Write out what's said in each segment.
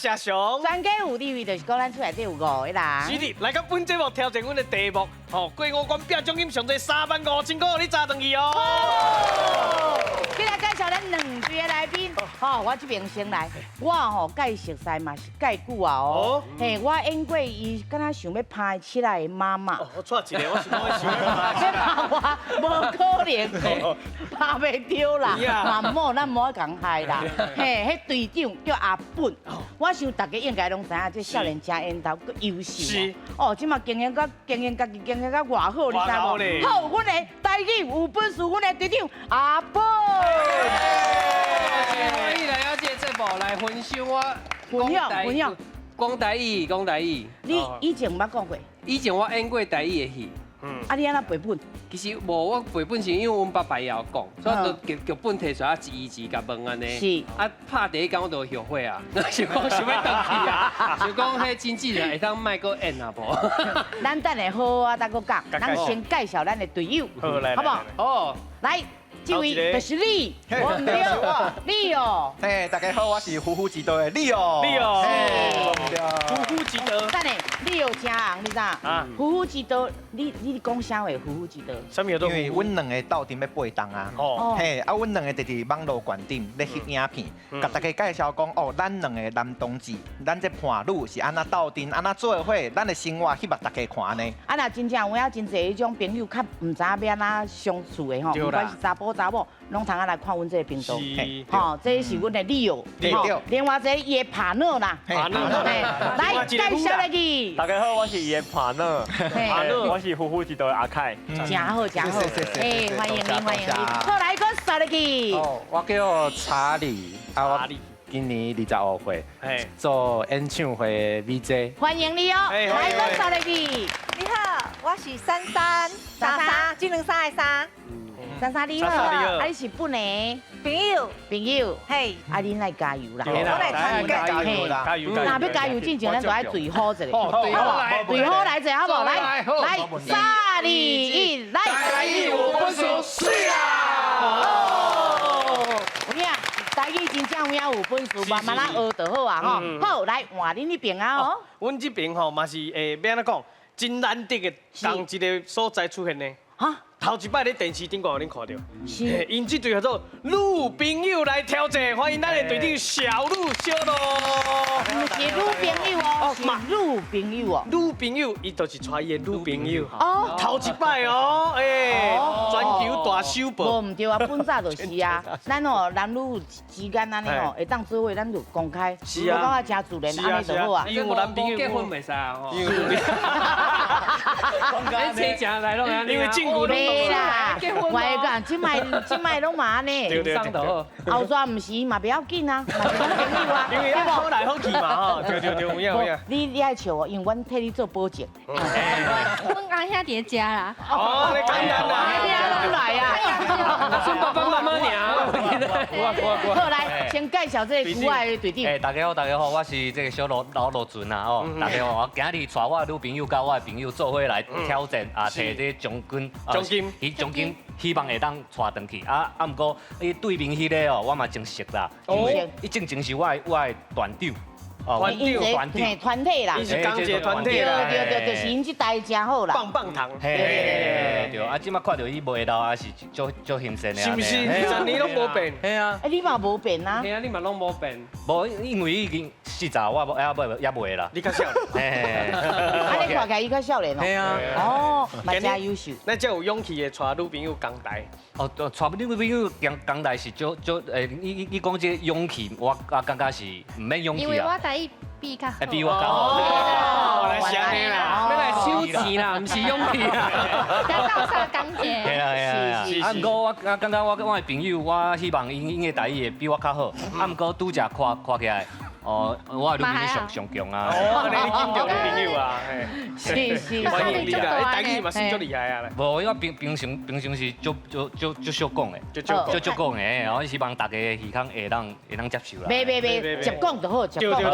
是阿雄。全家有立位，就是講咱厝內底有五個人。是的，來到本節目挑戰阮的題目，吼，過五關拼獎金上濟35,000塊，予你紮轉去哦。今日介紹咱兩位的來賓，吼，我這邊先來，我吼佮伊熟似嘛是蓋久啊哦，嘿，我演過伊，敢若想欲拍起來的媽媽。我錯一個，我是講想欲拍欲拍我，無可能，拍袂著啦。嘛毋好，咱毋好共害啦。嘿，彼隊長叫阿本，我想大家應該攏知影，這少年真緣投，閣優秀。是。哦，這馬經營甲經營家己經營甲偌好，你知無？好，阮的台語有本事，阮的隊長阿本。歡迎來到這個節目來分享我分享分享講台語，講台語。你以前毋捌講過？以前我演過台語的戲。啊，你按怎背本？其實無，我背本是因為阮爸爸也有講，所以就劇本提出來，一字一字共問按呢。啊，拍第一工我就後悔啊，想講想欲轉去啊，想講彼經紀人會當莫閣演啊無？咱等下好啊，再閣講。咱先介紹咱的隊友，好無？好，來。這位就是你，我毋對，你哦。嘿，大家好，我是夫婦之道的你哦。你哦，夫婦之道。等下，你有真紅，你知？啊。夫婦之道，你講啥話？夫婦之道。啥物因為阮兩個鬥陣欲八冬啊。哦。嘿，啊，阮兩個就佇網路懸頂咧翕影片，共大家介紹講哦，咱兩個男同志，咱這伴侶是按怎鬥陣，按怎做伙，咱的生活翕予大家看呢。啊，若真正有影真濟彼種朋友較毋知影欲按怎相處的吼，不管是查埔查某，攏通仔來看阮這個頻道。吼，這是阮的理由。另外一個伊的 partner 啦。來介紹來去。大家好，我是伊的 partner，我是夫婦之道的阿凱。真好，真好。哎，歡迎你，歡迎你。好，來，閣刷入去。哦，我叫查理，啊，我今年25歲，做演唱會 VJ。歡迎你哦，來，閣刷入去。你好，我是珊珊，珊珊，這兩三的珊。珊珊你好，啊你是本的朋友，朋友，嘿，啊恁來加油啦，我來參加加油啦，加油！若欲加油進前，咱就愛對好一下，對好來，對好來者好無？來，來，三二一，來！台語有本事，媠啦！哦，有影，台語真正有影有本事，慢慢仔學就好啊吼。好，來換恁彼邊啊哦。阮這邊吼嘛是會欲按怎講，真難得的仝一个所在出現的。哈？頭一擺佇電視頂懸予恁看著，𪜶這隊叫做女朋友來挑戰，歡迎咱的隊長小鹿小鹿。毋是女朋友哦，是女朋友哦。女朋友，伊就是帶伊的女朋友。哦，頭一擺哦，哎，全球大首播。無毋對啊，本早就是啊，咱哦男女之間按呢吼，會當做伙，咱就公開，是啊，我感覺誠自然，按呢就好啊。因為有男朋友結婚袂使啊，吼。你車正來攏按呢。因為政府袂啦，我講，這擺這擺攏嘛按呢。後逝毋是嘛袂要緊啊，嘛是阮朋友啊。因為好來好去嘛吼，對對對，有影有影。你愛笑哦，因為阮替你做保證。阮阿兄佇遮啦。哦，你簡單啦。兄攏來啊。算爸爸媽媽爾。好，來，先介紹這個古愛的隊長。哎，大家好，大家好，我是這個小羅老羅尊啊，哦，大家好，我今日帶我的女朋友佮我的朋友做伙來挑戰啊，提這個獎金，獎金，獎金，希望會當帶轉去啊啊！毋過伊對面彼个哦，我嘛真熟啦，因為伊進前是我的團長。團長，團體團體啦，伊是仝一个團體啦，對對對，就是𪜶這台真好啦。棒棒糖，嘿，對，啊，這擺看著伊無下樓，也是足足心酸的。是毋是？20年攏無變。嘿啊。欸，你嘛無變啊？嘿啊，你嘛攏無變。無，因為已經40，我無也未也袂啦。你較少年。啊，你看起來伊較少年哦。嘿啊。哦，嘛真優秀。那才有勇氣會帶女朋友仝台。哦，帶女朋友仝仝台是足足欸，你講這個勇氣，我啊感覺是毋免勇氣啊。因為我台語比伊較好。比我較好。來是按呢啦，欲來搶錢啦，毋是勇氣啦。來鬥相共者。嘿啊嘿啊嘿啊！啊，毋過我啊感覺我的朋友，我希望𪜶的台語會比我較好。啊，毋過拄才看看起來，哦，我的女朋友上上強啊！哦，你緊張女朋友啊？是是，歡迎你啦！你台語嘛算足厲害啊！無，因為平常時足足足足少講的，足足足講的，我希望大家耳空會當接受啦。袂袂袂，捷講就好，捷講就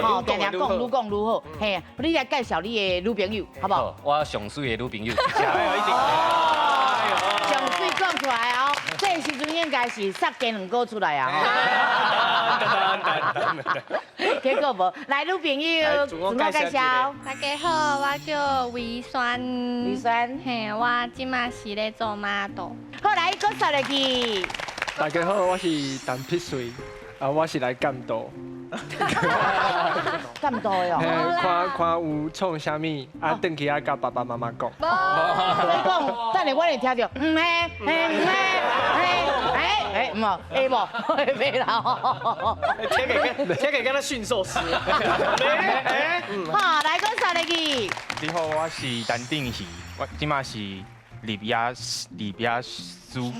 好，吼，定定講愈講愈好。嘿，你來介紹你的女朋友，好無？好，我上媠的女朋友。上媠講出來哦，這個時陣應該是殺雞兩個出來啊！結果無，來女朋友自我介紹。大家好，我叫魏萱。魏萱，嘿，我這馬是咧做 model。好，來，閣煞落去。大家好，我是陳碧穗，啊，我是來監督。監督喲。看看有創啥物，啊，轉去啊，佮爸爸媽媽講。所以講，等下我會聽著，毋嘿，嘿，毋嘿，嘿，哎，毋哦，會無？會袂啦？聽起聽起敢若馴獸師。好，來，閣煞落去。你好，我是陳定喜，我這馬是理髮師。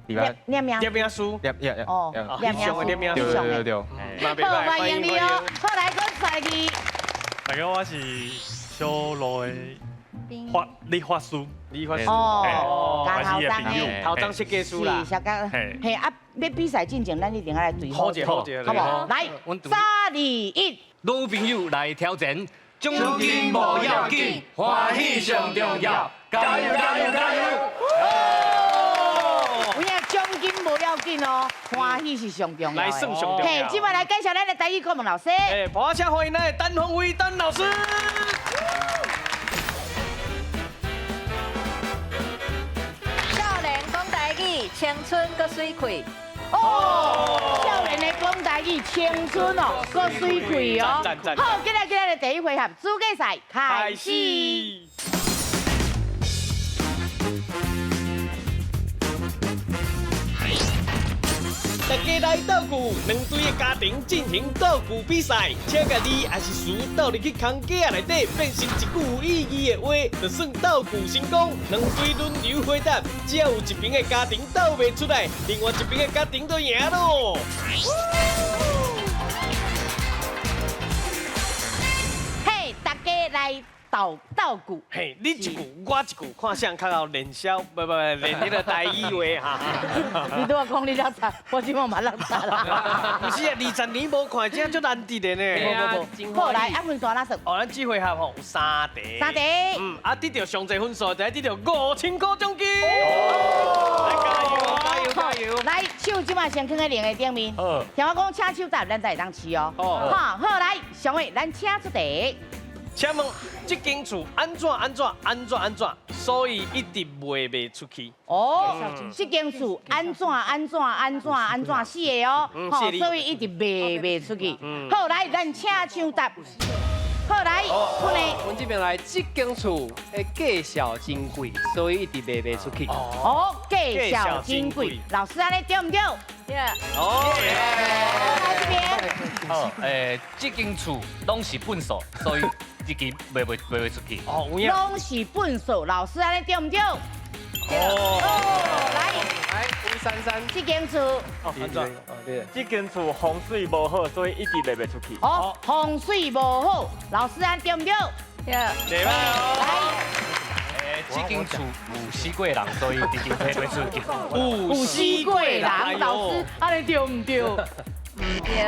念名，念名書，念哦，念名書，念名對對對。好，歡迎你哦。好，來，閣煞落去。大家好，我是小路的理髮師，理髮師哦，我是伊的朋友，頭鬃設計師啦。是，小剛，嘿啊，欲比賽進前，咱一定愛來對好者，好者，好無？來，3、2、1，女朋友來挑戰，獎金無要緊，歡喜上重要，加油加油加油！無要緊哦，歡喜是上重要。來算上重要。嘿，這擺來介紹咱的台語顧問老師。哎，跑車歡迎咱的陳鳳威陳老師。少年講台語，青春閣媠氣。哦，少年的講台語，青春哦，閣媠氣哦。好，今日今日的第一回合資格賽開始。大家來鬥句，兩隊的家庭進行鬥句比賽，請共字抑是詞鬥入去空格仔內底，變成一句有意義的話，就算鬥句成功。兩隊輪流回答，只要有一邊的家庭鬥袂出來，另外一邊的家庭就贏咯。嘿，大家來鬥鬥句。嘿，你一句，我一句，看誰較會練痟，不不練彼个台語話哈。你拄仔講你落漆，我這擺嘛落漆啦。毋是啊，20年無看，這足難得的呢。無無無。好，來，啊分數按怎算？哦，咱這回合吼有3題。3題。嗯，啊得著上濟分數，就會得著5000箍獎金。來加油加油加油！來，手這擺先囥佇另个頂面。好。聽我講，請手答，咱才會當試哦。好，好來，上位，咱請出題。請問這間厝按怎按怎按怎按怎，所以一直賣袂出去。哦，這間厝按怎按怎按怎按怎四個哦，吼，所以一直賣袂出去。好，來，咱請搶答。好，來，阮的。阮這邊來，這間厝的價數真貴，所以一直賣袂出去。哦，價數真貴，老師按呢對毋對？對。哦，來這邊。好，這間厝攏是糞掃，所以一直賣袂出去。哦，有影。攏是糞掃，老師按呢對毋對？哦，來，來，吳珊珊。這間厝。哦，按怎？這間厝風水無好，所以一直賣袂出去。哦，風水無好，老師按對毋對？對。對啦。來。這間厝有死過人，所以一直賣袂出去。有死過人，老師按呢對毋對？毋對。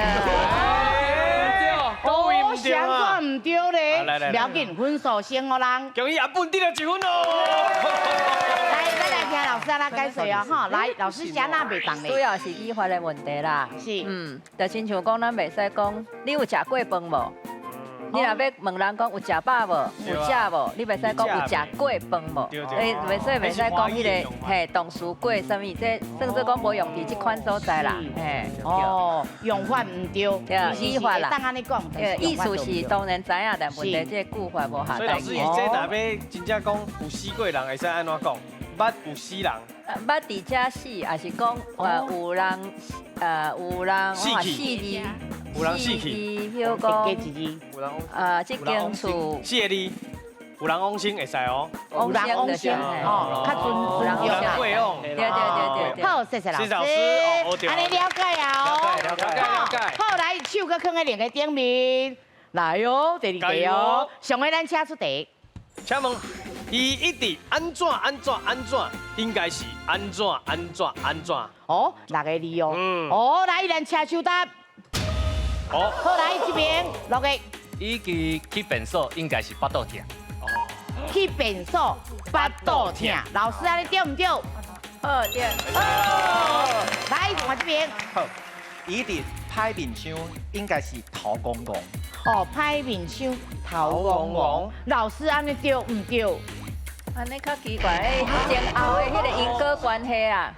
哦，啥毋對咧？不要緊，分數先予人。恭喜阿本得著一分哦。來，咱來聽老師按怎解說哦，哈，來，老師是按怎袂當咧？主要是語法的問題啦。是。嗯，就親像講，咱袂使講，你有食過飯無？你若欲問人講有食飽無？有食無？你袂使講有食過飯無？你袂使袂使講彼个嘿動詞過啥物？這算做講無用佇這款所在啦。嘿，哦，用法毋對，對，語法啦。當按呢講，意思是當然知影，但問題這個句法無合。所以老師，伊這若欲真正講有死過人，會使按怎講？捌有死人。捌佇遮死，抑是講有人有人死去。有人死去，比如講，這間厝四个字，有人往生會使哦，有人往生哦，較尊尊重啦。對對對對。好，謝謝老師，按呢了解啊哦，了解了解。好，來手閣囥佇另个頂面，來哦，第二題哦，上个咱請出題。請問，伊一直按怎按怎按怎，應該是按怎按怎按怎？哦，六个字哦。哦，來，咱請手答。好，好來這邊六个。伊去便所應該是腹肚疼。去便所腹肚疼，老師按呢對毋對？好對。來，我這邊。好，伊佇歹面相應該是頭戇戇。哦，歹面相頭戇戇。老師按呢對毋對？按呢較奇怪，前後的彼個因果關係啊。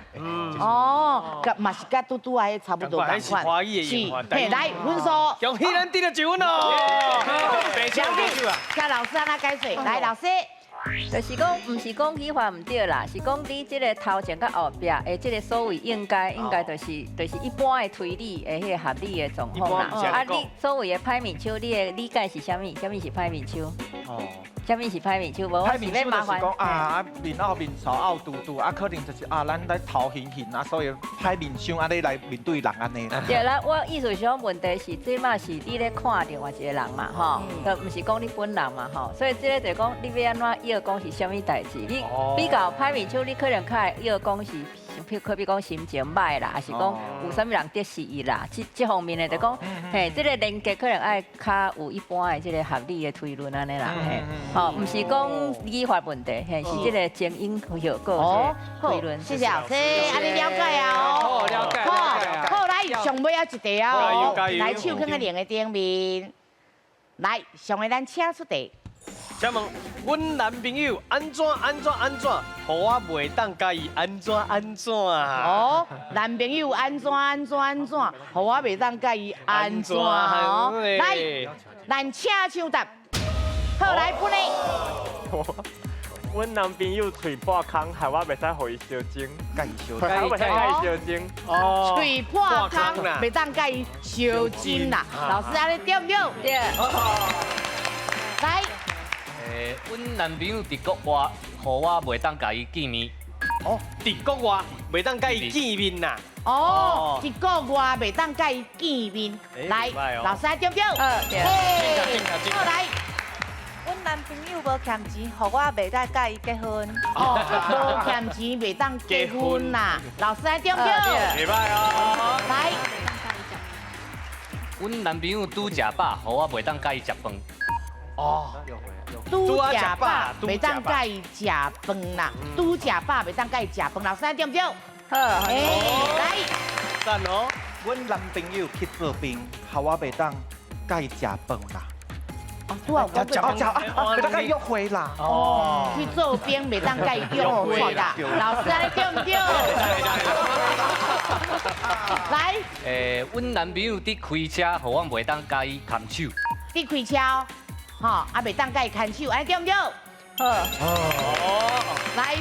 哦，佮嘛是佮拄拄仔差不多仝款。是，嘿，來分數。恭喜咱得了一分哦。兩邊，請老師按怎解說？來，老師。就是講，毋是講語法毋對啦，是講你這個頭前佮後壁的這個所謂應該，應該就是一般的推理的彼個合理的狀況啦。啊，你所謂的歹面相，你的理解是啥物？啥物是歹面相？哦，啥物是歹面相？無，歹面相就是講啊，面拗面臭拗嘟嘟，啊，可能就是啊，咱咧頭形形啊，所以歹面相按呢來面對人按呢。對啦，我意思是講，問題是這馬是你咧看另外一個人嘛，吼，就毋是講你本人嘛，吼，所以這個就是講你欲按怎臆講是啥物代誌？你比較歹面相，你可能較會臆講是，可比講心情歹啦，抑是講有啥物人得失伊啦，這方面的就講，嘿，這個連結可能愛較有一般的這個合理的推論按呢啦，嘿，吼，毋是講語法問題，嘿，是這個前因後果這個推論。謝謝老師，按呢了解啊，好，了解，好，好，來上尾仔一題啊，來手囥佇兩个頂面，來上个咱請出題。請問，阮男朋友按怎按怎按怎，予我袂當佮伊按怎按怎啊？哦，男朋友按怎按怎按怎，予我袂當佮伊按怎？來，咱請搶答。好，來，本呢。阮男朋友喙破空，害我袂使予伊相爭。佮伊相爭，我袂使佮伊相爭。哦，喙破空，袂當佮伊相爭啦。老師，按呢對毋對？對。來。阮男朋友佇國外，予我袂當共伊見面。哦，佇國外袂當共伊見面啦。哦，佇國外袂當共伊見面。來，老師對毋對？對。好，來。阮男朋友無欠錢，予我袂當佮伊結婚。哦，無欠錢袂當結婚啦。老師對毋對？袂歹哦。來。阮男朋友拄食飽，予我袂當佮伊食飯。哦。拄食飽，袂當佮伊食飯啦。拄食飽，袂當佮伊食飯。老師對毋對？好，來，讚哦。阮男朋友去做兵，予我袂當佮伊食飯啦。哦，拄啊，食食啊，袂當佮伊約會啦。哦，去做兵袂當佮伊約會啦。老師對毋對？來。阮男朋友佇開車，予我袂當佮伊牽手。佇開車。吼，啊，袂當佮伊牽手，按呢對毋對？好。哦，來。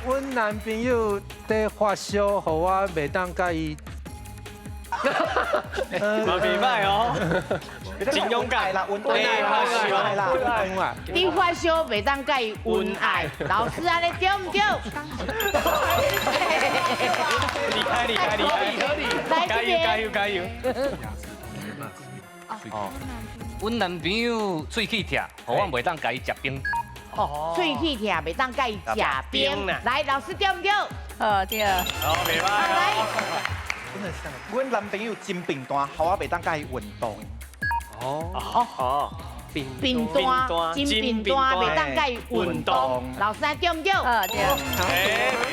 阮男朋友佇發燒，予我袂當佮伊。嘛袂歹哦，真勇敢啦，溫愛啦，溫愛啦，溫愛。佇發燒袂當佮伊恩愛，老師按呢對毋對？厲害厲害厲害！來加油加油加油！哦，阮男朋友喙齒疼，予我袂當共伊食冰。哦，喙齒疼，袂當共伊食冰。來，老師對毋對？好對。好，袂歹。來。阮男朋友真貧惰，予我袂當佮伊運動。哦哦，貧惰，真貧惰，袂當佮伊運動。老師對毋對？好對。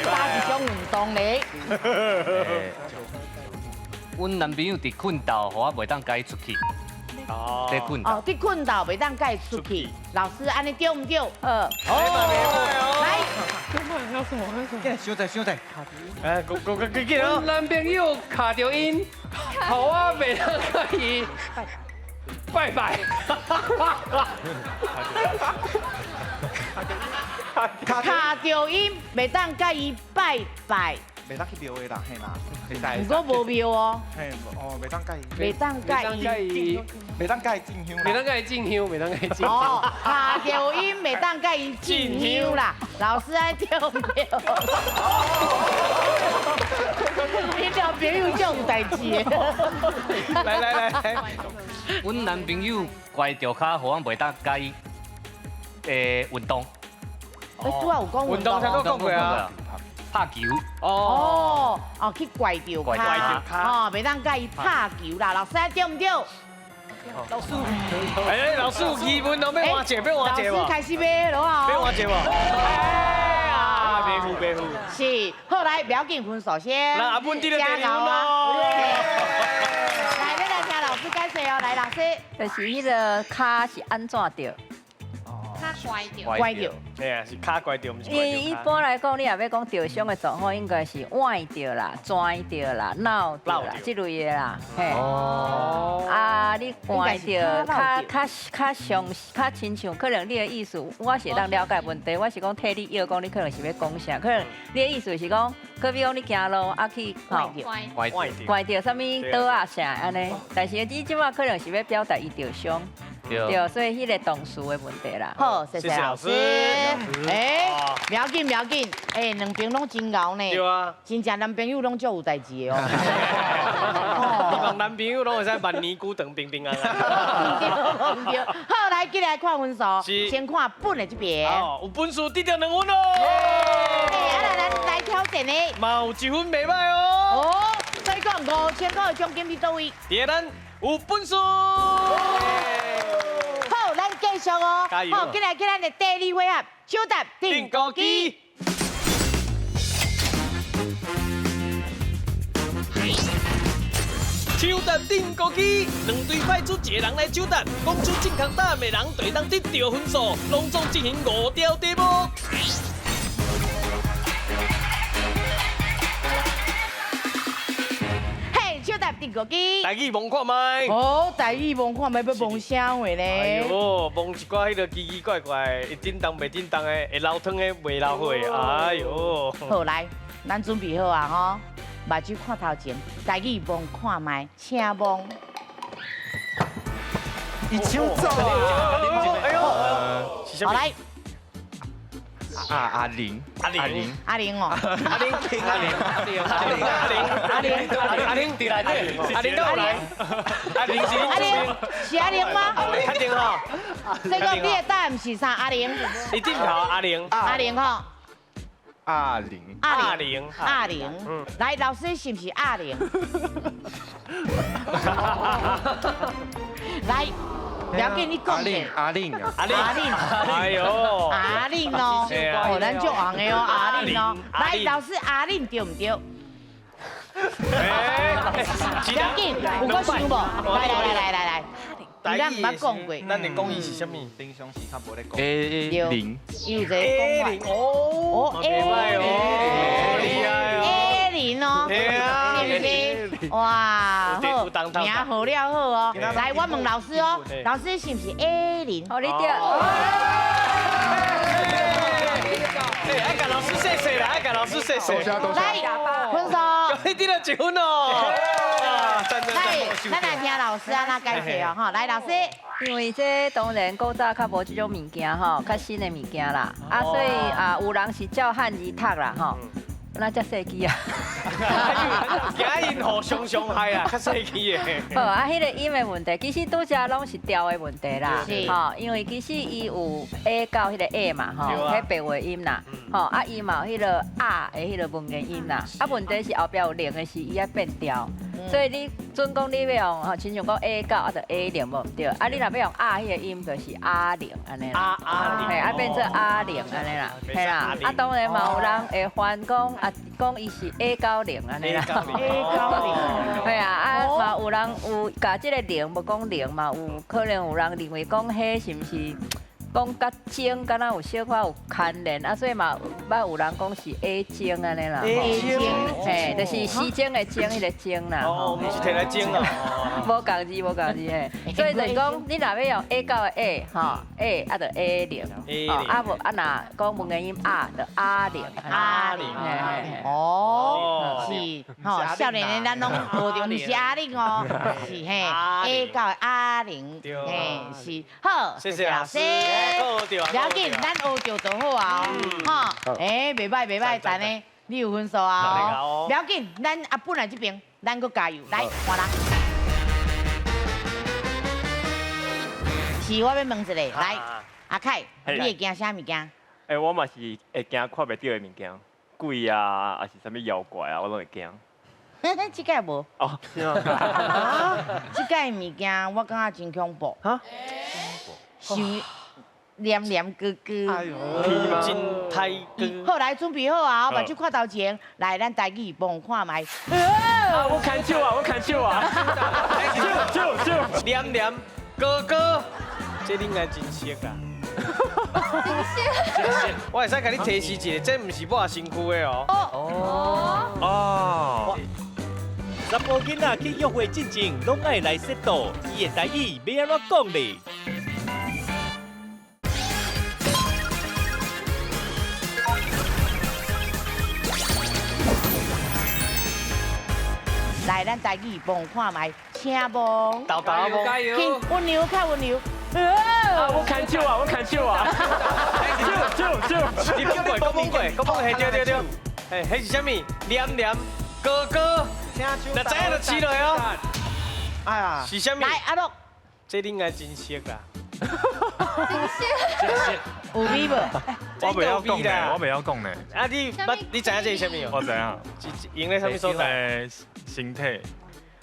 哪一種運動咧？阮男朋友佇睏斗，予我袂當共伊出去。哦，佇睏哦，佇睏斗袂當共伊出去。老師按呢對毋對？好。來。還有什麼？還有什麼？小姐，小姐。哎，go go go go！阮男朋友卡著𪜶，予我袂當共伊拜拜。卡著𪜶袂當共伊拜拜。袂當去廟的啦，嘿啦。毋過無廟哦。嘿，哦，袂當共伊。袂當共伊。袂當共伊進香。袂當共伊進香，袂當共伊進香。哦，卡著𪜶袂當共伊進香啦。老師按呢對毋對？你男朋友足有代誌的。來來來，阮男朋友拐著跤，予阮袂當共伊運動。欸，拄仔有講運動。運動才閣講過啊。拍球。哦，哦，去拐著跤，哦，袂當共伊拍球啦。老師對毋對？老師，哎，老師疑問都欲換一個，欲換一個。老師開始欲落啊。欲換一個無？哎呀，袂付袂赴。是，好來，不要緊分數先。那阿本得了第二分咯。來，咱來聽老師解釋哦，來老師。就是彼个跤是按怎著？跤拐著。拐著。哎呀，是跤拐著，毋是。因為一般來講，你若欲講著傷的狀況，應該是歪著啦、轉著啦、扭著啦，這類的啦。嘿。哦。啊，你拐著，較較較像較親像，可能你的意思，我是會當了解問題。我是講替你臆講，你可能是欲講啥？可能你的意思是講，可比講你行路啊去吼，拐著啥物桌仔啥按呢？但是你這擺可能是欲表達伊著傷。對，所以彼个動詞的問題啦。好，謝謝老師。欸，不要緊，不要緊，欸，兩邊攏真𠢕呢。對啊。真正男朋友攏足有代誌的哦。希望男朋友攏會使萬年久長平平安安。對對。好，來，進來看分數。先看本的這邊。哦，有本事得著2分哦。欸，啊來來來挑戰的。嘛有1分袂䆀哦。哦，所以講5000塊的獎金佇佗位？佇咱有本事。好，咱繼續哦。好，進來去咱的第二回合，搶答釘孤枝。搶答釘孤枝，兩隊派出一個人來搶答，講出正確答案的人就會當得著分數，攏總進行5條題目。搶答釘孤枝，台語摸看覓。哦，台語摸看覓，欲摸啥話咧？哎喲，摸一寡彼个奇奇怪怪，會振動袂振動的，會流湯的袂流血的。哎喲。好，來，咱準備好啊吼，目睭看頭前，台語摸看覓，請摸。伊搶走啊！哎喲，好來。阿玲，阿玲，阿玲哦，阿玲，阿玲，阿玲，阿玲，阿玲，阿玲，佇內底，阿玲倒來，阿玲是阿玲，是阿玲嗎？確定吼？這個你的答案是啥？阿玲。伊頂頭阿玲。阿玲吼。阿玲。阿玲。阿玲。來，老師是毋是阿玲？來。不要緊，你講者。阿玲，阿玲，阿玲，哎喲，阿玲哦，哦，咱足紅的哦，阿玲哦。來，老師，阿玲對毋對？不要緊，有閣想無？來來來來來來，咱毋捌講過。咱會講伊是啥物？平常時較無咧講。 A 零。伊有一個講法。哦，A 零，A 零哦，是毋是？哇，好，名好了好哦。來，我問老師哦，老師是毋是 A 零？哦，你對。哎，愛共老師謝謝啦，愛共老師謝謝。來，分數。你得了1分哦。來，咱來聽老師按怎解釋哦，吼，來老師。因為這當然古早較無這種物件吼，較新的物件啦，啊，所以啊，有人是照漢字讀啦，吼。那遮細支啊！驚𪜶互相傷害啊，較細支的。好啊，彼个音的問題，其實拄則攏是調的問題啦。吼，因為其實伊有 A 到彼个 A 嘛，吼，彼白話音啦，吼，啊伊嘛有彼个啊的彼个文言音啦。啊，問題是後壁有零的時，伊愛變調。所以你準講你欲用吼，親像講 A 到啊，就 A 零無毋對。啊，你若欲用啊彼个音，就是啊零按呢啦。啊零。嘿，啊變做啊零按呢啦，嘿啦。啊，當然嘛有人會翻講啊，講伊是 A 九零按呢啦。 A 九零。嘿啊，啊嘛有人有共這个零無講零嘛，有可能有人認為講彼是毋是？講佮精敢若有小可有牽連啊，所以嘛捌有人講是 A 精按呢啦。 A 精，嘿，就是時鐘的鐘，彼個鐘啦。哦，毋是提來蒸啊。無仝字，無仝字嘿。所以就是講，你若欲用 A 九的 A 吼，A 啊就 A 零，啊無啊若講文言音啊就阿零。阿零。哦，是吼，少年的咱攏學著，毋是阿玲哦，是嘿 A 九的阿玲，嘿是好，謝謝老師。不要緊，咱學著就好啊，吼，欸，袂䆀袂䆀，等呢，你有分數啊，不要緊，咱阿本來這邊，咱閣加油，來換人。是，我欲問一下，來，阿凱，你會驚啥物件？欸，我嘛是會驚看袂著的物件，鬼啊，抑是啥物妖怪啊，我攏會驚。這屆無。哦，是嗎？這屆物件我感覺真恐怖。哈？想。黏黏哥哥。哎呦，真太哥。好，来准备好啊，目睭看头前，来，咱台语望看覓。啊，我牵手啊，我牵手啊。手手手，黏黏哥哥，这你应该真熟啊。真熟。我会使共你提示一下，这毋是抹身躯的哦。哦。哦。查埔囡仔去约会进前，拢爱来洗肚，伊的台语欲按怎讲咧？来，咱台语望看覓，请望。豆豆望。加油！温柔，较温柔。啊！我牵手啊！我牵手啊！手手手！你讲过，讲过，讲过，嘿对对对，嘿，彼是啥物？黏黏哥哥，若知影就试落哦。哎呀，是啥物？来，阿乐，这你应该真熟啦。真熟，有味无？我袂晓讲呢，我袂晓讲呢。啊，你你知影这是啥物？我知影。是用咧啥物所在？身体。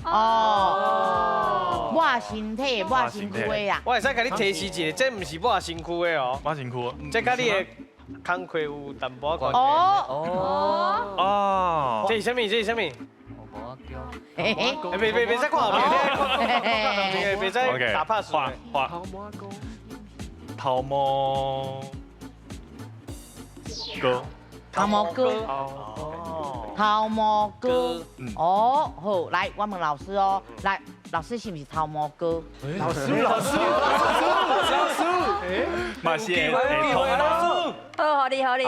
哦，抹身体、抹身躯的啦。我会使共你提示一下，这毋是抹身躯的哦。抹身躯。这佮你的工课有淡薄仔关系。哦哦哦。这是啥物？这是啥物？嘿嘿，别别别再看后面，别再打 pass。画画。头毛哥。头毛哥。头毛哥。哦，好，来，我问老师哦，来，老师是毋是头毛哥？老师，老师，老师，嘛是会通好，好哩，好哩。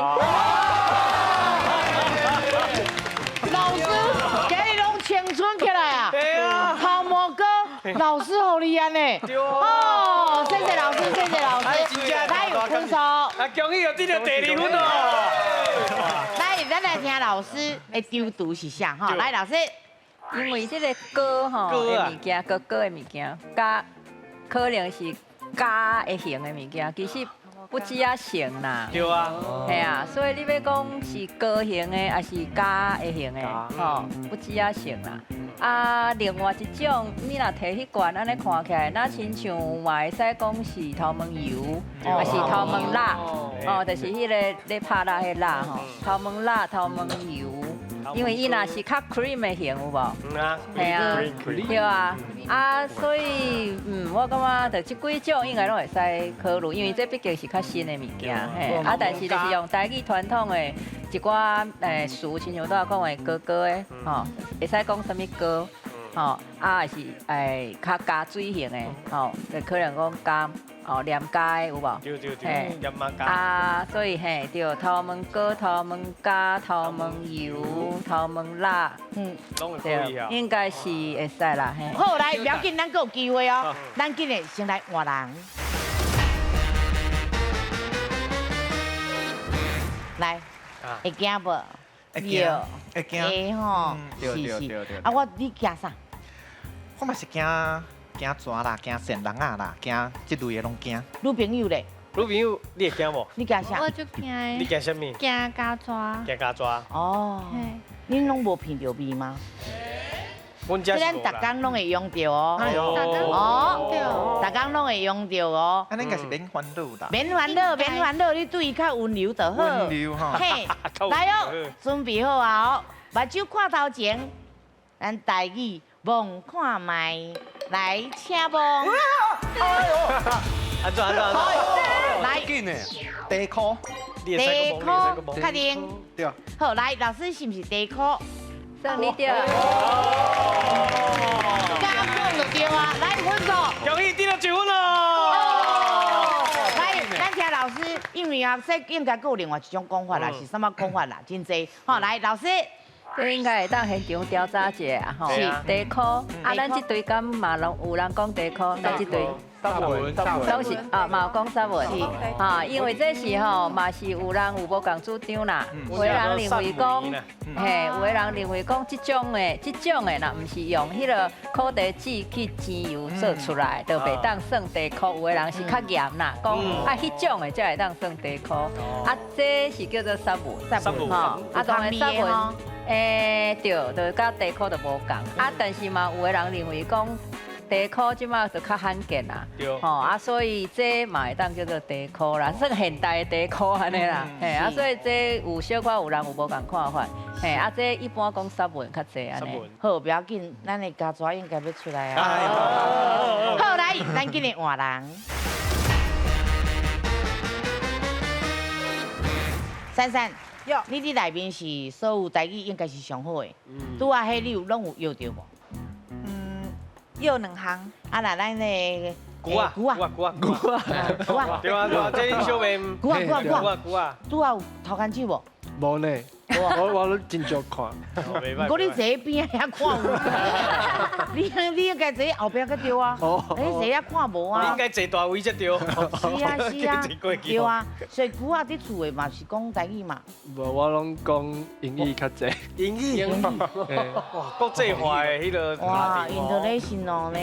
老师，今日拢青春起来啊！对啊。头毛哥，老师好厉害呢。哦，谢谢老师，谢谢老师。来，有分数。啊，恭喜又得到第二分哦。来，咱来听老师的丢图是啥哈？来，老师，因为这个糕吼的物件，糕糕的物件，佮可能是加会型的物件，其实不止啊型啦。对啊。系啊，所以你欲讲是糕型的，还是加会型的，吼，不止啊型啦。啊，另外一种，你若提彼罐按呢看起来，若亲像嘛会使讲是头毛油，抑是头毛蜡，哦，就是彼个咧拍蜡彼蜡吼，头毛蜡、头毛油，因为伊若是较 cream 的型有无？啊，系啊，对啊，啊，所以我感觉就这几种应该拢会使考虑，因为这毕竟是较新的物件，嘿，啊，但是就是用台语传统的一寡词，亲像拄仔讲的糕糕的，吼，会使讲啥物糕，吼，啊，还是较加水型的，吼，就可能讲加哦黏胶的有无？对对对，黏仔胶。啊，所以嘿，对，头毛糕、头毛胶、头毛油、头毛蜡，拢会可以啊。应该是会使啦，嘿。好，来，不要紧，咱阁有机会哦。咱紧的先来换人。来，会惊无？会惊，会惊。会吼，对对对对。啊，我你惊啥？我嘛是惊惊蛇啦，惊蟮人仔啦，惊这类的拢惊。女朋友咧？女朋友你会惊无？你惊啥？我足惊的。你惊啥物？惊蚱蛇。惊蚱蛇。哦。恁拢无闻著味吗？阮遮咱逐工拢会用著哦。哦，逐工拢会用著哦。按呢应该是免烦恼啦。免烦恼，免烦恼，你对伊较温柔就好。温柔吼。嘿，来哦，准备好啊哦，目睭看头前，咱台语望看觅，来，请望。哎呦，按怎按怎？来，地箍，地箍，确定。对。好，来，老师是毋是地箍？算你对。刚讲就对啊，来分数。恭喜得到1分咯！来，咱听老师，因为啊，这应该阁有另外一种讲法啦，是啥物讲法啦？真济。好，来，老师。这应该会当现场调查一下吼。是。地箍，啊，咱这堆敢嘛拢有人讲地箍，咱这堆。拢是啊，嘛有讲杀文，哈，因为这是吼，嘛是有人有无仝主张啦。有的人认为讲，嘿，有的人认为讲这种的，这种的若毋是用彼个苦茶籽去煎油做出来，就袂当算茶箍。有的人是较严啦，讲啊，彼种的才会当算茶箍。啊，这是叫做杀文，吼，啊，当然杀文，对，就佮茶箍就无仝。啊，但是嘛，有的人认为讲。地箍这马就较罕见啦，吼啊，所以这嘛会当叫做地箍啦，算现代的地箍按呢啦，嘿啊，所以这有小可有人有无仝看法，嘿啊，这一般讲杀文较济按呢。好，不要紧，咱的家族应该欲出来啊。好，来，咱紧来换人。珊珊，你伫内面是所有台语应该是上好的，拄仔彼你有拢有约著无？约两项。啊，那咱的龟仔，龟仔，龟仔，龟仔，龟仔，对啊对啊，这小妹。龟仔，龟仔，龟仔，龟仔。拄仔有头牵手无？无呢，我拢真少看。毋过你坐喺边仔遐看有，你应该坐后壁较对啊。你坐遐看无啊？你应该坐大位才对。是啊是啊，对啊。所以龟仔伫厝的嘛是讲台语嘛。无，我拢讲英语较济。英语。英语。哇，国际化的彼个。哇，international 呢？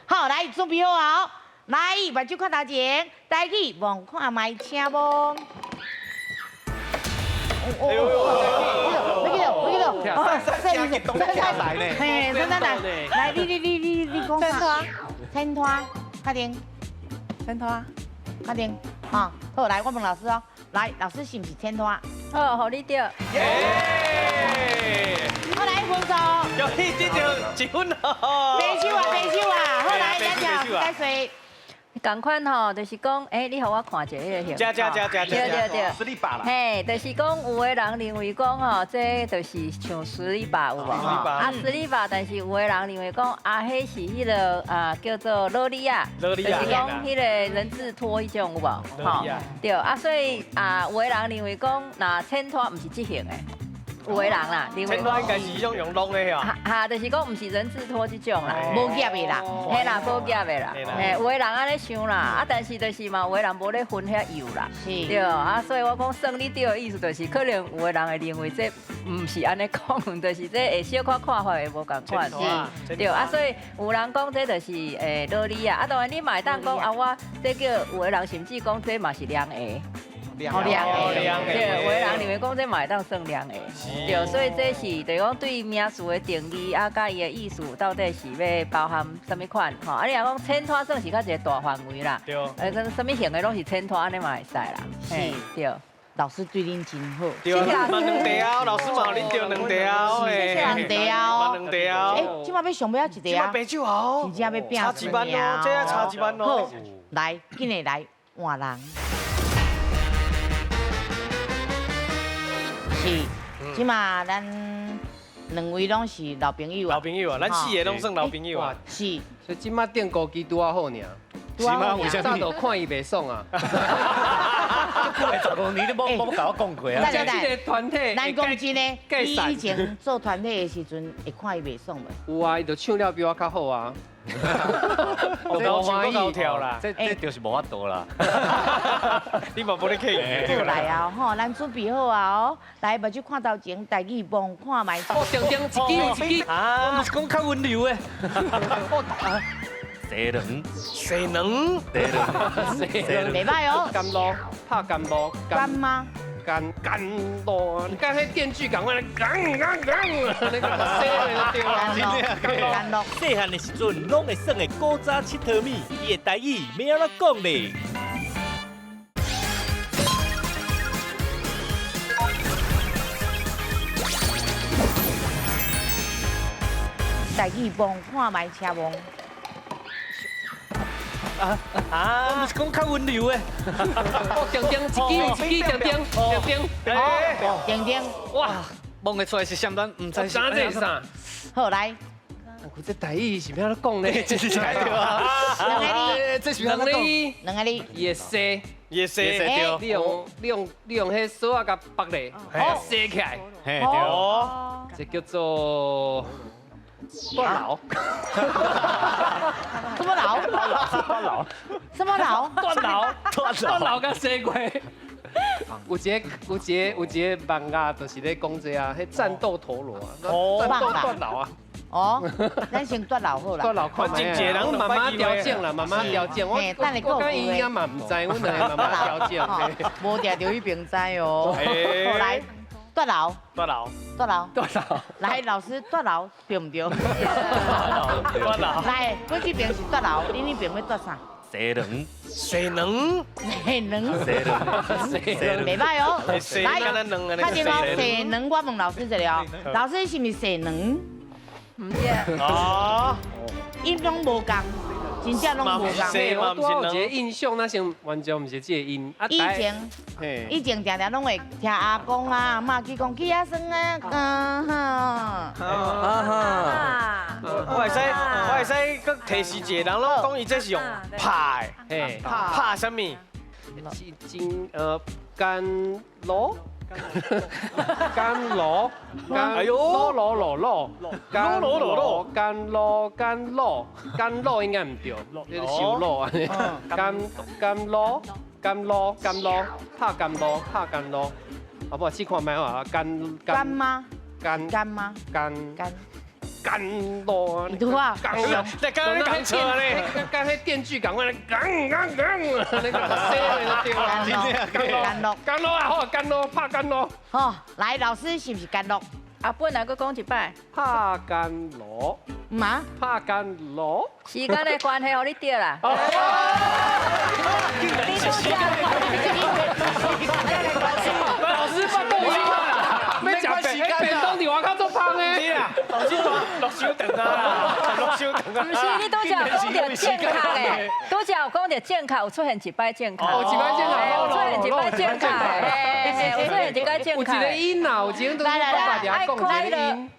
好，来准备好啊！来，目睭看头前，台语望看觅，请望。哦哦，没记得，没记得，嘿，珊珊来，来，你讲啥？牵拖，确定？牵拖，确定？啊，好，来，我问老师哦，来，老师是毋是牵拖？好，予你对。好，来分数。有你这就一分咯。白手啊，白手啊，好，来，咱就该谁？仝款吼，就是讲，欸，你予我看一下彼个形。加加加加对对对。实力把啦。嘿，就是讲有的人认为讲吼，这就是像实力把有无？啊，实力把，但是有的人认为讲，啊，彼是彼个啊，叫做萝莉仔，就是讲彼个人字拖彼种有无？吼，对啊，所以啊，有的人认为讲，若牵拖毋是这型的。有的人啦，牵拖应该是彼种用弄的啊。哈，就是讲毋是人字拖这种啦，无夹的啦，嘿啦，无夹的啦，嘿，有的人按呢想啦，啊，但是就是嘛，有的人无咧分遐幼啦，对啊，所以我讲算你对的意思就是，可能有的人会认为这毋是按呢讲，就是这会小可看法会无仝款，对啊，所以有人讲这就是萝莉仔，啊，当然你嘛会当讲啊，我这叫有的人甚至讲这嘛是凉鞋。凉的，对，有的人认为讲这嘛会当算凉的，对，所以这是就是讲对名词的定义啊，佮伊的意思到底是欲包含啥物款吼？啊，你若讲牵拖算是较一个大范围啦，对，啥物型的拢是牵拖，按呢嘛会使啦，是，对。老师对恁真好，对啊，嘛两题啊，老师嘛予恁著两题啊，两题啊，嘛两题啊。欸，这马欲上尾仔一题啊，这马白酒啊，真正欲拼差一万哦，这差一万哦。好，来，紧来来换人。是，这马咱两位拢是老朋友啊。老朋友啊，咱四个拢算老朋友啊。是。所以这马电锅机拄仔好尔。是吗？为啥早就看伊袂爽啊。这久的十五年，你无共我讲过啊？对这个团体，咱讲真的，你以前做团体的时阵，会看伊袂爽无？有啊，伊就唱了比我较好啊。无欢喜跳啦，这就是无法度啦。你嘛无咧客气。好来啊，吼，咱准备好啊哦，来目睭看头前，台语望看觅。哦，定定一支一支啊，我毋是讲较温柔的。西卵，西卵，西卵，袂歹哦。甘露，拍甘露，甘吗？甘甘露，你看彼电锯仝款，甘甘甘，那个洗的就对啦。甘露，细汉的时阵，拢会耍的古早𨑨迌物，伊的台语欲按怎讲咧？台语望看觅车望。啊啊！我毋是讲较温柔的。哦，定定一支一支定定定定，哦，定定。哇，望会出来是啥咱毋知是啥这是啥？好来。这台语是欲按怎讲咧？这是对啊。两个字，这是欲按怎讲？两个字。伊会洗，伊会洗对。你用彼索仔共缚咧，洗起来。嘿，对。这叫做。断老，什么老？断老，什么老？断老，断老佮洗过。有一个漫画，就是咧讲这啊，彼战斗陀螺啊，战斗断老啊。哦，咱先断老好啦。断老看觅啊。阮慢慢调整啦，慢慢调整。我佮伊应该嘛毋知，阮两个慢慢调整。无定著彼边知哦。来，蹛流，蹛流，蹛流，蹛流。來，老師，蹛流對毋對？蹛流。來，阮這邊是蹛流，你那邊欲蹛啥？西卵。西卵。西卵。西卵。西卵。袂歹哦。來，確定哦，西卵，我問老師一下哦，老師是毋是西卵？毋對。哦。音攏無仝。真正攏無仝。我拄有一个印象，那先完全毋是這個音。以前，以前定定攏會聽阿公啊、阿嬤去講起仔耍啊，嗯哼。啊哈。我會使，閣提示一下，人攏講伊這是用拍的，拍啥物？金甘露。甘露，哎呦，露露露露，甘露露甘露甘露甘露應該毋對，你收露啊？甘甘露甘露甘露拍甘露拍甘露，好不好？試看覓啊？甘甘嗎？甘甘嗎？甘甘。甘露啊！對啊，你剛剛講錯咧，剛剛電鋸共款，剛剛剛，那個聲就對啦。甘露，甘露啊，好，甘露拍甘露。好，來，老師是毋是甘露？阿本來閣講一擺。拍甘露。嘛？拍甘露。時間的關係，予你對啦。你時間的關係。老師發抖音啦，欲食便當佇外口足芳的。是啦，老師落傷長啊，落傷長啊。毋是，你拄才有講著正確的，拄才有講著正確，有出現一擺正確。哦，一擺正確，有出現一擺正確的，有出現一擺正確。有一個音啊，有一個都是爸爸講一個音。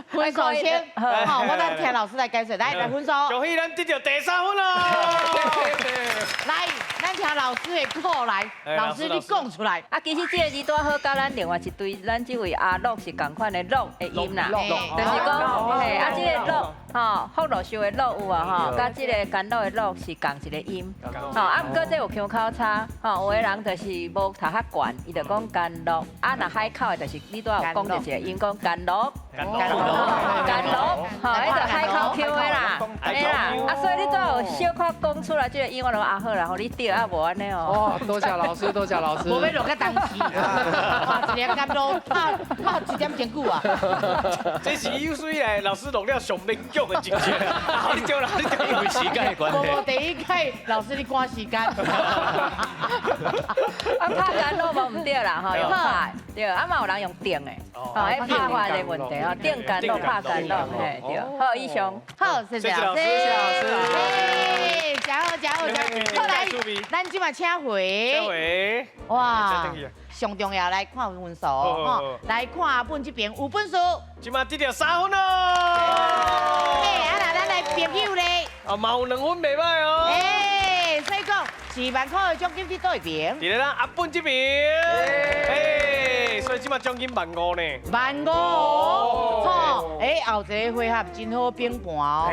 分數先，好，我等聽老師來解釋。來，來分數。恭喜咱得著第三分咯！來，咱請老師的課來，老師你講出來。啊，其實這個字拄好佮咱另外一對，咱這位阿樂是仝款的樂的音啦，就是講，嘿，啊，這個樂，吼，福祿壽的樂有啊，吼，佮這個甘露的露是仝一個音，吼，啊，毋過這有腔口差，吼，有的人就是無讀較懸，伊就講甘露，啊，若海口的就是你拄仔有講著一個音，講甘露。甘露，甘露，吼，彼就海口腔的啦，嘿啦，啊，所以你拄有小可講出來這個音，我就啊好啦，予你對啊，無按呢哦。哦，多謝老師，多謝老師。無欲落較重視，哇，一個甘露拍拍一點鐘久啊。這是有史以來老師錄了上勉強的一次。好，你對啦，你對。因為時間的關係。無第一屆老師你趕時間。啊，拍甘露無毋對啦，吼，用拍的，對，啊嘛有人用定的，吼，彼拍法的問題哦，定甘露拍甘露，嘿，對，好，以上，好，謝謝老師，謝謝老師，哎，加油加油加油！好來，咱這馬請回，請回，哇，上重要來看分數，吼，來看阿本這邊有分數，這馬得著3分咯。哎，啊那咱來朋友咧，啊，嘛有2分袂䆀哦。哎，所以講1萬塊的獎金佇佗一邊？佇咧咱阿本這邊。哎，所以這馬獎金15000呢。15000，吼，哎，後一個回合真好平盤哦，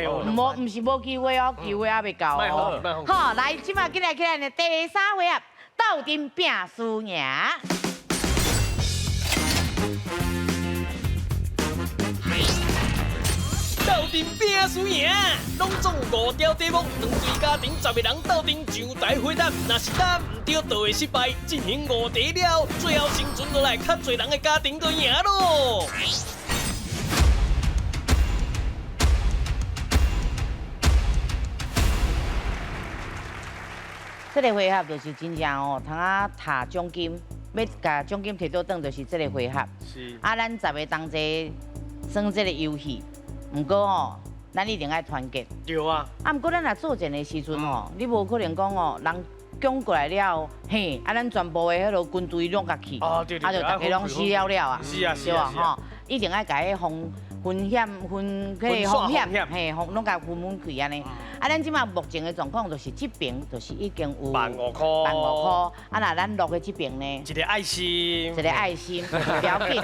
毋是無機會哦，機會猶未到哦。好，來，這馬進來起來呢，第三回合鬥陣拼輸贏。鬥陣拼輸贏，攏總有5條題目，兩隊家庭10個人鬥陣上台回答，若是答毋對，就會失敗。進行5題了，最後生存落來較濟人的家庭就贏咯。這個回合就是真正哦，通啊提獎金，欲共獎金提倒轉，就是這個回合。是。啊，咱10個同齊耍這個遊戲。毋過吼，咱一定愛團結。對啊。啊，毋過咱若做戰的時陣吼，你無可能講哦，人講過來了後，嘿，啊，咱全部的彼落軍隊攏共去，啊，對對對，啊，就大家攏死了了啊。是啊是啊。對啊吼，一定愛共彼風風險分彼個風險，嘿，風攏共分分開按呢。啊，咱這馬目前的狀況就是這邊就是已經有15000塊，15000塊。啊，若咱落的這邊呢？一個愛心，一個愛心，不要緊。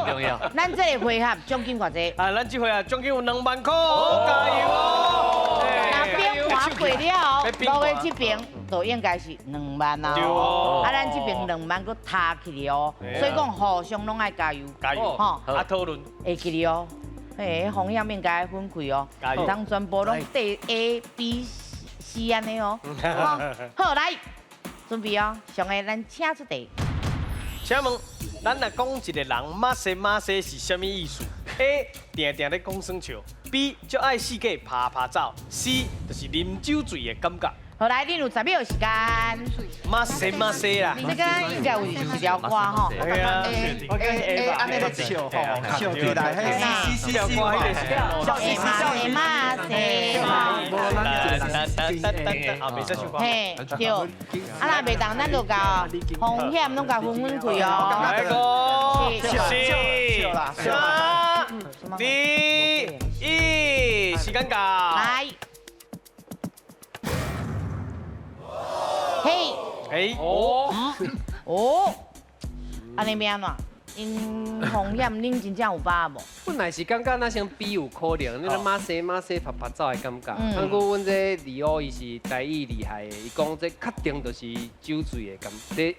重要。咱這個回合獎金偌濟？啊，咱這回合獎金有2萬塊，加油哦！若變盤過了後，落的這邊就應該是2萬啊。對。啊，咱這邊2萬閣塌起去哦，所以講互相攏愛加油。加油。吼。啊，討論。會記得哦。嘿，風險應該分開哦，毋通全部攏對 A、B、C 按呢哦。好，來，準備哦，上個咱請出題。請問，咱若講一个人馬西馬西是啥物意思？A. 定定咧講耍笑，B. 足愛四界拍拍走，C. 就是啉酒醉的感覺。好來，你有10秒時間。馬西馬西啦，這個應該有一條歌吼。對啊，我感覺 A 按呢咧笑吼，笑起來，嘿，C C C C，笑死馬西馬西。啊，袂使唱歌。嘿，對。啊，若袂當，咱就共風險攏共分分開哦。來個，四、三、二、一，時間到。來。嘿，嘿，哦，哦，按呢欲按怎？𪜶风险，恁真正有把握无？本來是感覺若像 B 有可能，你咧馬西馬西拍拍走的感覺。啊，毋過阮這李歐伊是台語厲害的，伊講這確定就是酒醉的感，這伊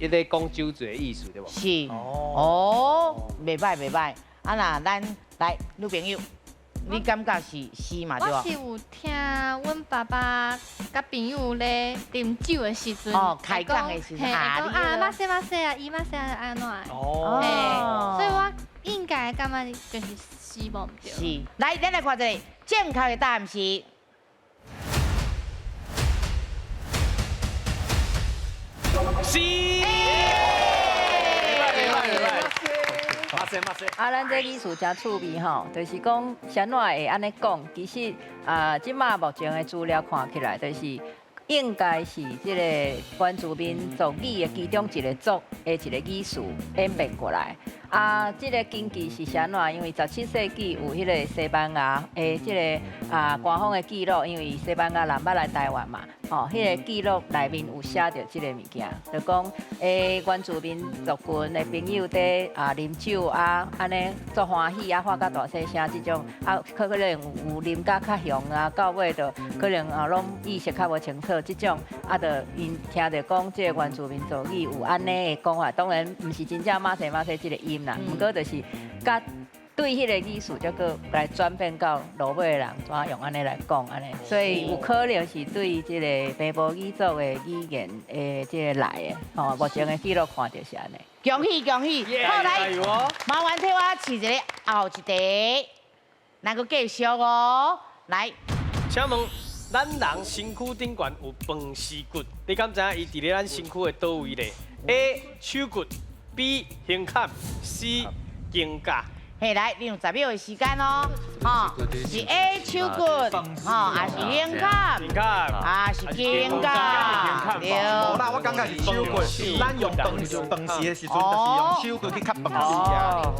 咧講酒醉的意思對無？是，哦，袂歹袂歹。啊，若咱來女朋友。你感覺是是嘛對我是有聽阮爸爸佮朋友咧啉酒的時陣，哦，開講的時陣，嘿，講啊，馬西馬西啊，伊馬西啊按怎的？哦，所以我應該感覺就是是無毋對。是，來，咱來看一下正確的答案是。是。啊，咱這語詞真趣味吼，就是講啥怎會按呢講？其實啊，這馬目前的資料看起來，就是應該是這个原住民族語的其中一个族的一个語詞演變過來。啊，這个根據是啥怎？因為17世紀有彼个西班牙的這个啊官方的記錄，因為西班牙人捌來台灣嘛，吼，彼个記錄內面有寫著這个物件，就講原住民族群的朋友佇啊啉酒啊，按呢足歡喜啊，發甲大細聲這種，啊可能有啉甲較雄啊，到尾就可能啊攏意識較無清楚這種，啊就𪜶聽著講這个原住民族語有按呢的講法，當然毋是真正馬西馬西這个音。毋過就是，佮對彼个意思，才閣來轉變到落尾的人怎用按呢來講按呢，所以有可能是對這个平埔語族的語言的這个來的，吼，目前的記錄看著是按呢。恭喜恭喜！好來，麻煩替我試一个後一題，咱閣繼續哦。來，請問，咱人身軀頂懸有飯絲骨，你敢知影伊佇咧咱身軀的佗位咧？A. 手骨。B 胸坎，C 肩胛。嘿，來，你有10秒的時間哦，吼，是 A 手骨，吼，還是胸坎？胸坎，還是肩胛？對。無啦，我感覺是手骨。咱用飯匙的時陣，就是用手骨去吸飯匙啊。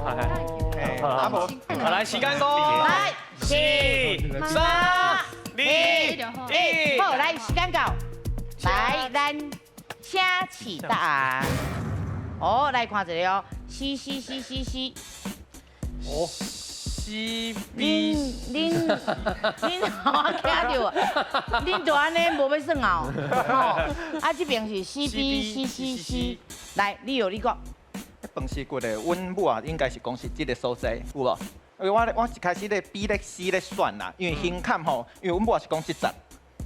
啊無。好，來，時間到。來，四、三、二、一。好，來，時間到。來，咱請起答案。哦，來看一下哦，C C C C C，哦，C B，恁我聽著，恁就按呢無欲耍哦，吼，啊這邊是 C B C C C，來，你有你講。飯匙骨的，阮母啊應該是講是這个所在，有無？因為我一開始咧 B 咧 C 咧選啦，因為胸坎吼，因為阮母也是講這節，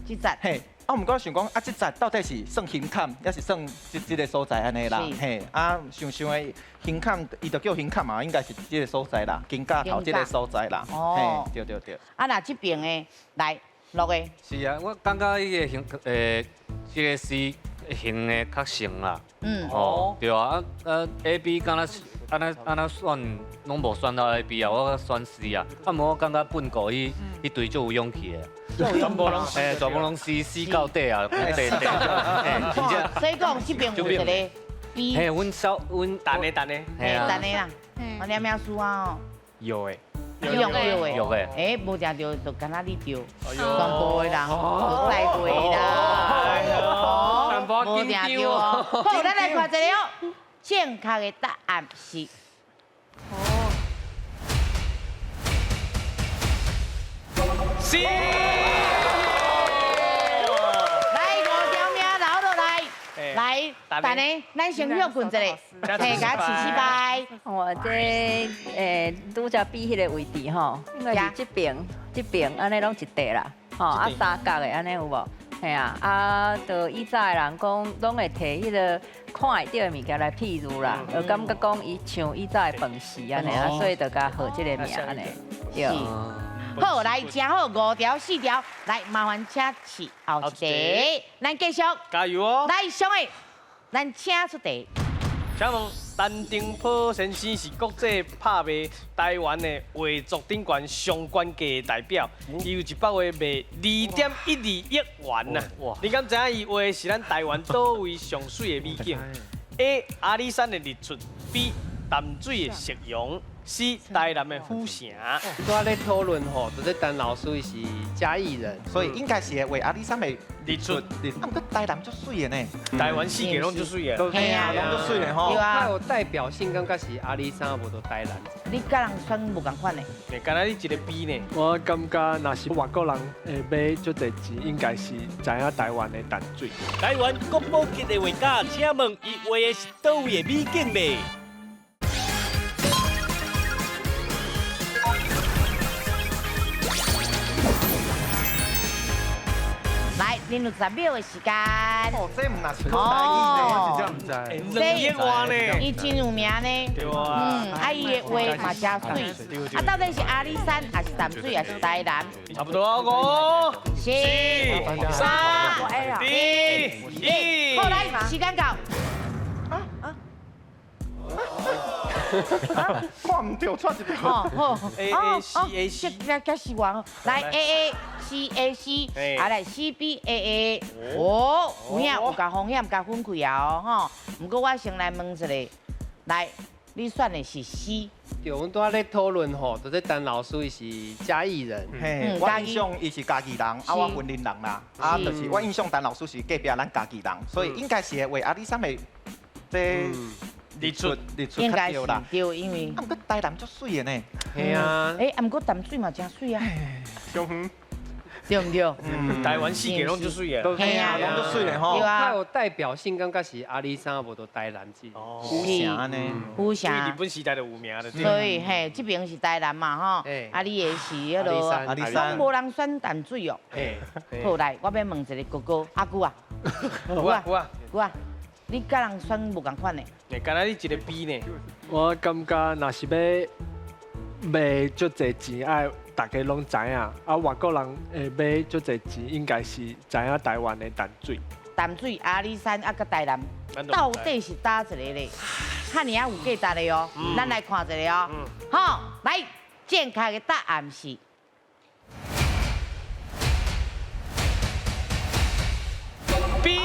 這節，嘿。啊，毋過我想講，啊，這節到底是算胸坎，抑是算這个所在按呢啦？嘿，啊，想想的胸坎，伊就叫胸坎嘛，應該是這个所在啦，肩胛頭這个所在啦。哦，對對對。啊，若這邊的來落的。是啊，我感覺伊个胸，這个是胸的較像啦。嗯。哦，對啊，啊 A B 敢若按呢按呢選，攏無選到 A B 啊，我選 C 啊。啊，毋過我感覺笨狗伊伊隊足有勇氣的。全部攏，全部攏死死到底啊！對對對，所以講這邊有一个 B。嘿，阮小阮等的等的，嘿等的啦。我念命输啊哦。有的。有的。有的。欸，無食著就敢若你著，全部的人無再過啦。哦，無定著哦。好，咱來看一下哦，正確的答案是。C。來，五條命留落來，來，等下，咱先歇睏一下，嘿，共試試擺。我這拄才比彼个位置吼，應該是這邊，這邊按呢攏一塊啦，吼啊三角的按呢有無？嘿啊，啊，就以早的人講，攏會提彼个看會著的物件來譬喻啦，就感覺講伊像以早的飯匙按呢，啊，所以就共號這个名按呢。對。好，來，誠好，五條四條，來，麻煩請試後一題，咱繼續。加油哦！來，上個，咱請出題。請問陳澄波先生是國際拍賣台灣的畫作頂懸上懸價的代表，伊有一幅畫賣2.12億元啊！你敢知影伊畫的是咱台灣佗位上媠的美景？A. 阿里山的日出，B. 淡水的夕陽，C. 台南的府城。拄仔咧討論吼，就是陳老師伊是嘉義人，所以應該是會畫阿里山的日出。啊，毋過台南足媠的呢，台灣四季攏足媠的。嘿啊，攏足媠的吼。較有代表性，感覺是阿里山，無就台南。你佮人選無仝款的？敢若你一個 B 呢？我感覺若是外國人會買足濟錢，應該是知影台灣的淡水。台灣國寶級的畫家，請問伊畫的是佗位的美景呢？來，恁有10秒的時間。哦，這毋若是講台語呢，我真正毋知。2億外呢？伊真有名呢。對啊。嗯，啊，伊的畫嘛誠媠。啊，到底是阿里山，還是淡水，還是台南？差不多，五、四、三、二、一。好，來，時間到。看毋著，錯一條。好，好。 A A C A C，這是我。來 A A C A C，啊來 C B A A。哦，有影有共風險共分開啊吼。毋過我先來問一下，來，你選的是 C。對，阮拄仔咧討論吼，就是陳老師伊是嘉義人。嘿，我印象伊是嘉義人，啊我雲林人啦，啊就是我印象陳老師是隔壁咱嘉義人，所以應該是會畫阿里山的這。日出日出應該是對，因為啊，毋過台南足媠的呢。係啊。欸，啊，毋過淡水嘛誠媠啊。上遠。對毋對？台灣四季攏足媠的。係啊，攏足媠的吼。對啊。較有代表性，感覺是阿里山，無就台南這。府城按呢。府城。日本時代就有名了。所以嘿，這邊是台南嘛吼，啊你的是彼落，阿里山。攏無人選淡水哦。好來，我欲問一個哥哥，阿姑啊。有啊有啊。有啊。你佮人選無仝款的？敢若你一個 B 呢？我感覺若是欲賣足濟錢，愛大家攏知影。啊，外國人會買足濟錢，應該是知影台灣的淡水。淡水、阿里山啊，佮台南，到底是佗一个咧？遮爾仔有價值的哦，咱來看一下哦。好，來，正確的答案是。 B。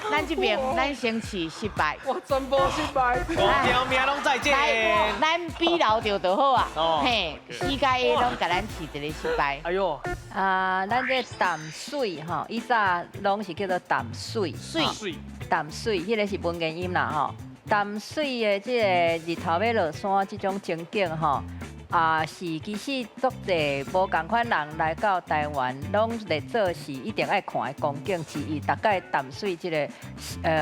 咱這邊，咱先試失敗。哇，全部失敗。五條命攏再見。來，咱比留著就好啊。嘿，四加一攏共咱試一個失敗。哎喲。啊，咱這淡水吼，以早攏是叫做淡水。水。淡水，彼个是文言音啦吼。淡水的這个日頭欲落山這種情景吼。啊，是其實足濟無仝款人來到台灣，攏咧做是一定愛看的風景之一。大概淡水這个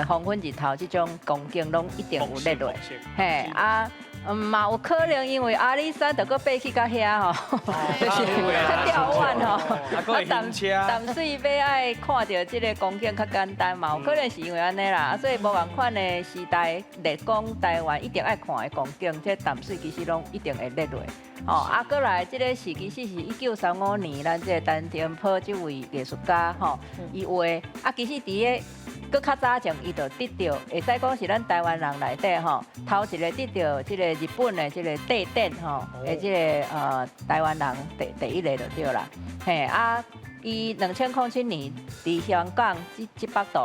黃昏日頭這種風景，攏一定有列落。嘿啊，嘛有可能因為阿里山就閣爬去到遐吼，就是較吊遠吼。啊，淡水欲愛看著這个風景較簡單嘛，有可能是因為按呢啦。所以無仝款的時代來講，台灣一定愛看的風景，這淡水其實攏一定會列落。哦，啊，閣來，這個是其實是1935年，咱這個陳澄波這位藝術家吼，伊畫啊，其實佇個閣較早前，伊就得著，會使講是咱台灣人內底吼，頭一個得著這個日本的這個帝典吼，的這個台灣人第一個就對啦。嘿，啊，伊2007年佇香港這幅圖，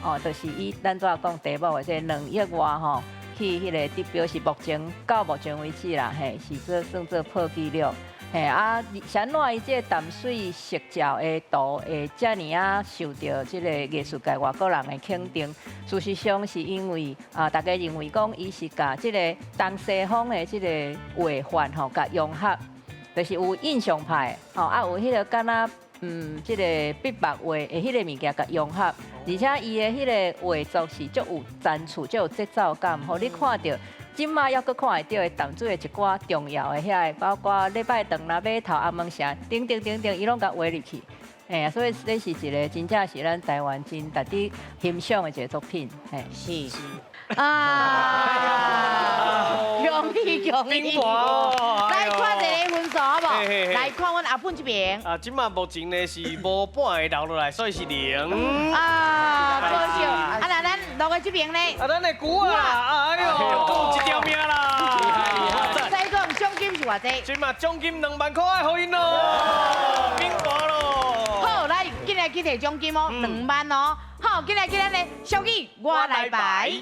哦，就是以咱拄仔講題目的這2億外吼。去彼个得標是目前到目前為止啦，嘿，是做算做破紀錄，嘿啊，是按怎伊這個淡水夕照的圖會遮爾仔受著這個藝術界外國人的肯定？事實上是因為啊，大家認為講伊是共這個東西方的這個畫法吼，共融合，就是有印象派，吼啊有彼个敢若這個筆墨畫的彼個物件共融合。而且伊的彼个画作是足有层次、足有节奏感，予你看著。這馬猶閣看會著的淡水的一寡重要的遐个，包括禮拜堂啦、碼頭、阿門城等等等等，伊攏共畫入去。嘿，所以這是一個真正是咱台灣真值得欣賞的一個作品。嘿，是。啊！恭喜恭喜！來看一个分數好無？來看阮阿本這邊。啊，這馬目前呢是無半个留落來，所以是零。啊，可惜。啊，那咱落個這邊呢？啊，咱的龜啊，哎呦，閣有一條命啦！再講獎金是偌濟？這馬獎金2萬塊，予𪜶咯，變大咯。好，來，進來去提獎金哦，2萬哦。好，進來去咱的俗語，我來排。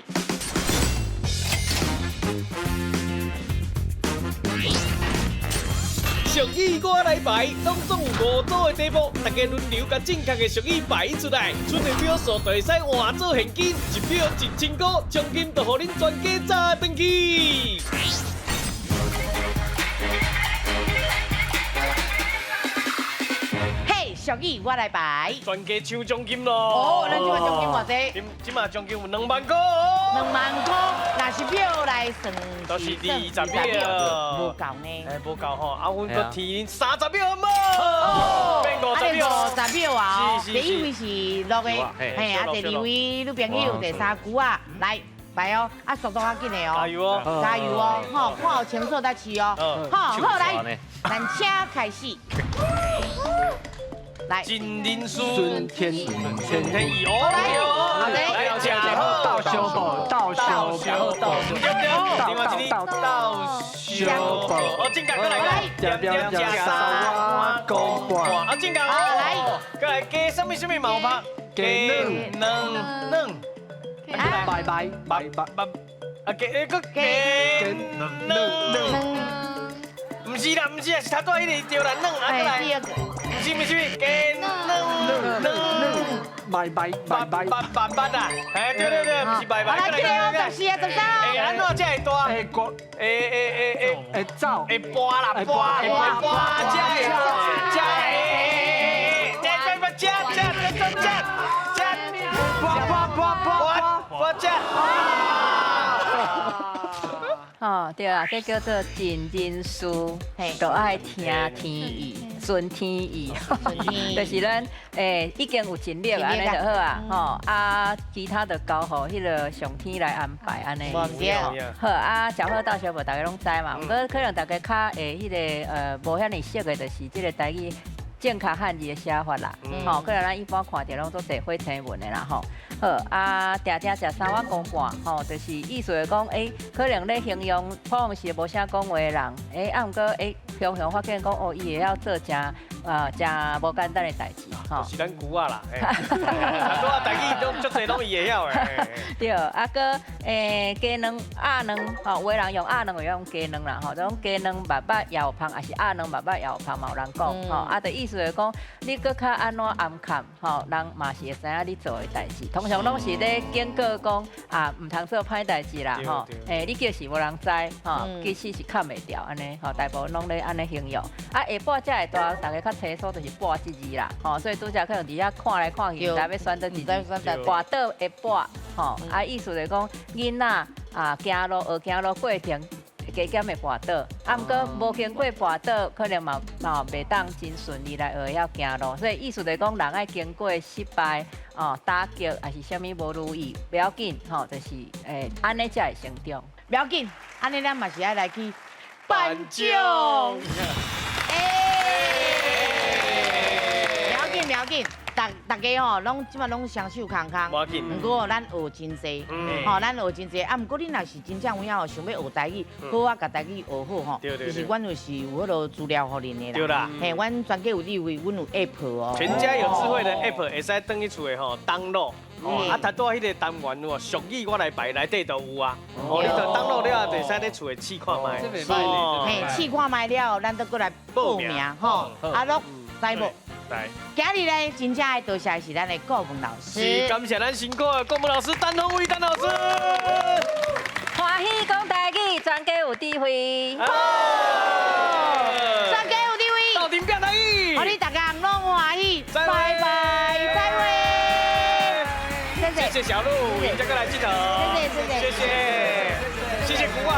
俗語我來排，攏總有5組的題目，大家輪流共正確的俗語排出來，出的票數就會使換做現金，一票1000塊，獎金就予恁全家炸轉去。嘿，俗語我來排，全家搶獎金咯！哦，咱這馬獎金偌濟？這馬獎金有2萬塊哦。2萬塊，若是票來算，都是20秒，無夠呢。哎，無夠吼，啊，阮閣提30秒好無？哦，變50秒。50秒啊！第一位是六个，嘿，啊，第二位女朋友，第三句啊，來來哦，啊，速度較緊的哦，加油哦，加油哦，吼，看有清楚再試哦，好，好來，咱請開始。來，真人事，順天天意哦，來，食好到小寶，到小寶，到小寶，到小寶，哦，正確，過來，點點食三碗公半，啊，正確，來，過來加什麼什麼毛髮？加卵卵，拜拜拜拜拜，啊，加閣加卵卵，毋是啦，毋是啊，是頭拄仔彼个對啦，卵啊，過來。不是不是，鸡卵卵，拜拜拜拜拜拜拜啊！哎，对对对，不是拜拜。来，这个哦，14啊，13。哎，按怎才会大？会过，会会会会会走，会跋啦跋，会跋，才会才会，才才才才才才才，跋跋跋跋跋才。哦，对啦，这叫做尽人事，就爱听天意，顺天意，就是咱已经有尽力按呢就好啊，吼啊，其他就交予彼个上天来安排按呢。好啊，食好斗相报，大家攏知嘛。毋过可能大家較會彼个無遐爾熟的，就是這个台語正確漢字的寫法啦。吼，可能咱一般看著攏做濟火星文的啦，吼。好啊，定定食三碗公半，吼，就是意思是講，可能咧形容普通時無啥講話的人，啊，毋過常常發現講，哦，伊會曉做誠誠無簡單的代誌，吼。就是咱龜仔啦，啊，拄仔台語攏足濟攏伊會曉的。對，啊，閣雞卵、鴨卵，吼，有的人用鴨卵，有的用雞卵啦，吼，這種雞卵肉肉也有芳，抑是鴨卵肉肉也有芳，嘛有人講，吼，啊，就意思是講，你閣較按怎暗崁，吼，人嘛是會知影你做的代誌，通常攏是咧警告講啊，毋通做歹代誌啦，吼，你叫是無人知，吼，其實是崁袂牢按呢，吼，大部分攏咧按呢形容。啊，下半才會大，大家較清楚就是半這字啦，吼，所以拄才可能佇遐看來看去，毋知欲選佗一字，跋倒會跋，吼，啊，意思就是講囡仔啊，行路學行路過程。加減會跋倒，啊，毋過無經過跋倒，可能嘛袂當真順利來學會曉行路。所以意思就是講，人愛經過失敗、哦打擊，抑是啥物無如意，不要緊，吼，就是按呢才會成長。不要緊，按呢咱嘛是愛來去頒獎。不要緊，不要緊。大家吼，攏這馬攏雙手空空。毋過咱學真濟，吼，咱學真濟。啊，毋過你若是真正有影吼，想欲學台語，好啊，共台語學好吼。其實阮就是有彼个資料予恁的啦。對啦。嘿，阮全家有智慧，阮有 App 哦。全家有智慧的 App 會使轉去厝的吼，download。哦，啊，頭拄仔彼个單元有俗語我來排內底都有啊。哦，你就 download 了後，就會使咧厝的試看覓。嘿，試看覓了後，咱閣過來報名吼。啊，攏知無？今日呢，真正愛多謝的是咱的顧問老師。是，感謝咱辛苦的顧問老師陳鳳威陳老師。歡喜講台語，全家有智慧。全家有智慧。鬥陣拼台語。予恁大家攏歡喜，拜拜，再會。谢谢小鹿，再过来镜头，谢谢谢谢谢，谢谢古伟。